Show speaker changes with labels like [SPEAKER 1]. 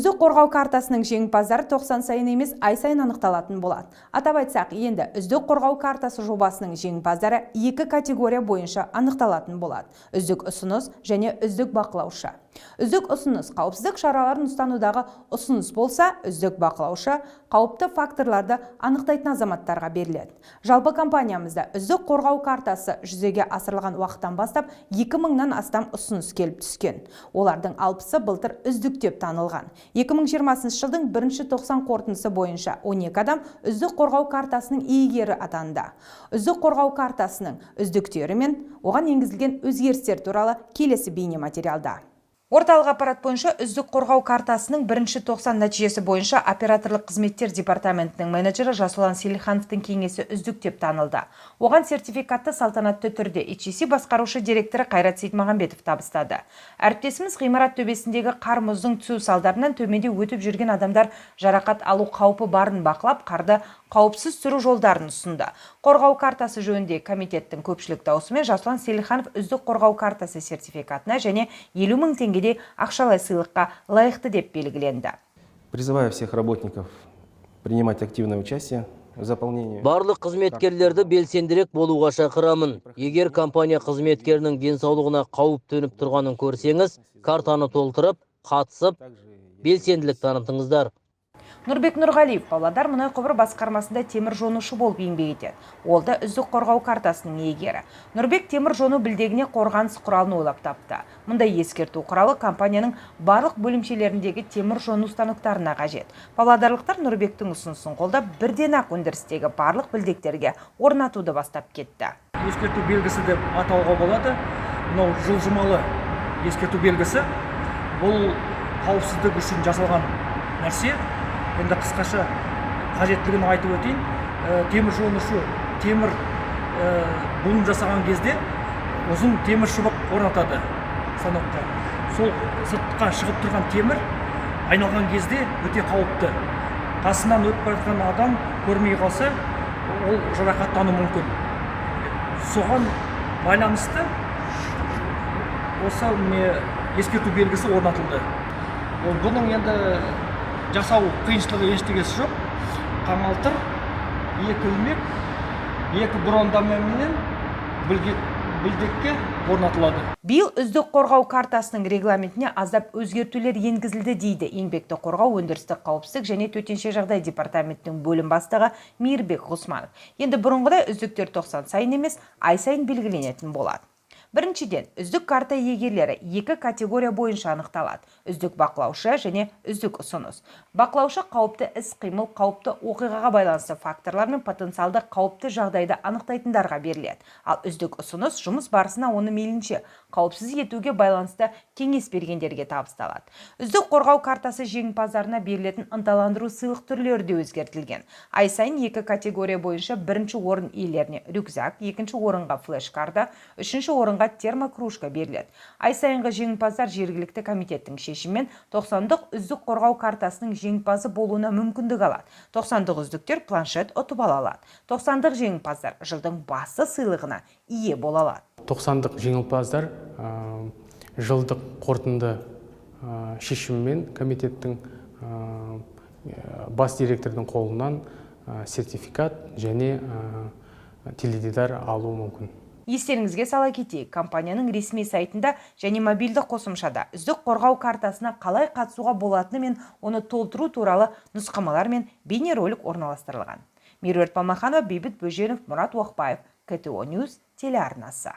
[SPEAKER 1] Үздік қорғау картасының жеңімпаздары 90 сайын емес, ай сайын анықталатын болады. Атап айтсақ, енді үздік қорғау картасы жобасының жеңімпаздары екі категория бойынша анықталатын болады: үздік ұсыныс және үздік бақылаушы. Үздік ұсыныс қауіпсіздік шараларын ұстанудағы ұсыныс болса, үздік бақылаушы қауіпті факторларды анықтайтын азаматтарға беріледі. Жалпы, компаниямызда үздік қорғау картасы жүзеге асырылған уақыттан бастап 2000-нан астам ұсыныс келіп түскен. Олардың 60-ы былтыр үздік деп танылған. 2020 жылдың бірінші 90 қорытындысы бойынша 12 адам үздік қорғау картасының иегері атанды. Үздік қорғау картасының үздіктері мен оған енгізілген өзгерістер туралы келесі бейнематериалда. Орталық аппарат бойынша үздік қорғау картасының бірінші 90 нәтижесі бойынша операторлық қызметтер департаментінің менеджері Жасұлан Селихановтың кеңесі үздік деп танылды. Оған сертификатты салтанатты түрде HCC басқарушы директоры Қайрат Сейтмағамбетов табыстады. Әріптесіміз ғимарат төбесіндегі қар, мұздың түсу салдарынан төменде өтіп жүрген адамдар жарақат алу қаупі барын бақылап, қарды қауіпсіз түсіру жолдарын ұсынды. Қорғау картасы жөніндегі комитеттің көпшілік дауысымен Жасұлан Селиханов үздік қорғау картасы сертификатына және 50 мың теңгедей ақшалай сыйлыққа лайықты деп белгіленді.
[SPEAKER 2] Призываю всех работников принимать активное участие в заполнении.
[SPEAKER 3] Барлық қызметкерлерді белсендірек болуға шақырамын. Егер компания қызметкерінің денсаулығына қауіп төніп тұрғанын көрсеңіз, картаны толтырып, қатысып, белсенділік танытыңыздар.
[SPEAKER 1] Нұрбек Нұрғалиев Павлодар мұнай құбыр басқармасында темір жонушы болып еңбек етеді. Ол да үздік қорғау картасының иегері. Нұрбек темір жону білдегіне қорғаныс құралын ойлап тапты. Мұндай ескерту құралы компанияның барлық бөлімшелеріндегі темір жону станоктарына қажет. Павлодарлықтар Нұрбектің ұсынысын қолдап, бірден ақ өндірістегі барлық білдектерге орнатуды бастап кетті.
[SPEAKER 4] Ескерту белгісі деп атауға болады. Мынау жылжымалы ескерту белгісі. Бұл қауіпсіздік үшін жасалған нәрсе. Енді қысқаша қажеттілігін айтып өтейін. Темір жонушы темір бұлым жасаған кезде ұзын темір шыбық орнатады станокқа. Сол сыртқа шығып тұрған темір айналған кезде өте қауіпті. Қасынан өтіп бара жатқан адам көрмей қалса, ол жарақаттануы мүмкін. Соған байланысты осы, міне, ескерту белгісі орнатылды. Ол бұның енді жасау қиыншылығы ештеңесі жоқ. Қаңылтыр, екі ілмек, екі брондаменен білдекке орнатылады.
[SPEAKER 1] Биыл үздік қорғау картасының регламентіне аздап өзгертулер енгізілді, дейді еңбекті қорғау, өндірістік қауіпсіздік және төтенше жағдай департаментінің бөлім бастығы Мейірбек Ғұсманов. Енді бұрынғыдай үздіктер 90 сайын емес, ай сайын белгіленетін болады. Біріншіден, үздік карта иегерлері екі категория бойынша анықталады: үздік бақылаушы және үздік ұсыныс. Бақылаушы қауіпті іс-қимыл, қауіпті оқиғаға байланысты факторлар мен потенциалды қауіпті жағдайды анықтайтындарға беріледі. Ал үздік ұсыныс жұмыс барысына оны мейлінше қауіпсіз етуге байланысты кеңес бергендерге табысталады. Үздік қорғау картасы жеңімпаздарына берілетін ынталандыру сыйлық түрлері де өзгертілген. Ай сайын екі категория бойынша бірінші орын иелеріне рюкзак, екінші орынға флеш-карта, үшінші орынға термокружка беріледі. Ай сайынғы жеңімпаздар жергілікті комитеттің шешімімен 90-дық үздік қорғау картасының жеңімпазы болуына мүмкіндік алады. 90-дық үздіктер планшет ұтып ала алады. 90-дық жеңімпаздар жылдың басты сыйлығына ие бола алады.
[SPEAKER 5] 90-дық жеңімпаздар жылдық қорытынды шешімімен комитеттің бас директордың қолынан сертификат және теледидар алуы мүмкін.
[SPEAKER 1] Естеріңізге сала кетейік, компанияның ресми сайтында және мобильді қосымшада үздік қорғау картасына қалай қатысуға болатыны мен оны толтыру туралы нұсқамалар мен бейнеролик орналастырылған. Меруерт Палмаханова, Бейбіт Бөженов, Мұрат Уақбаев, КТО News телеарнасы.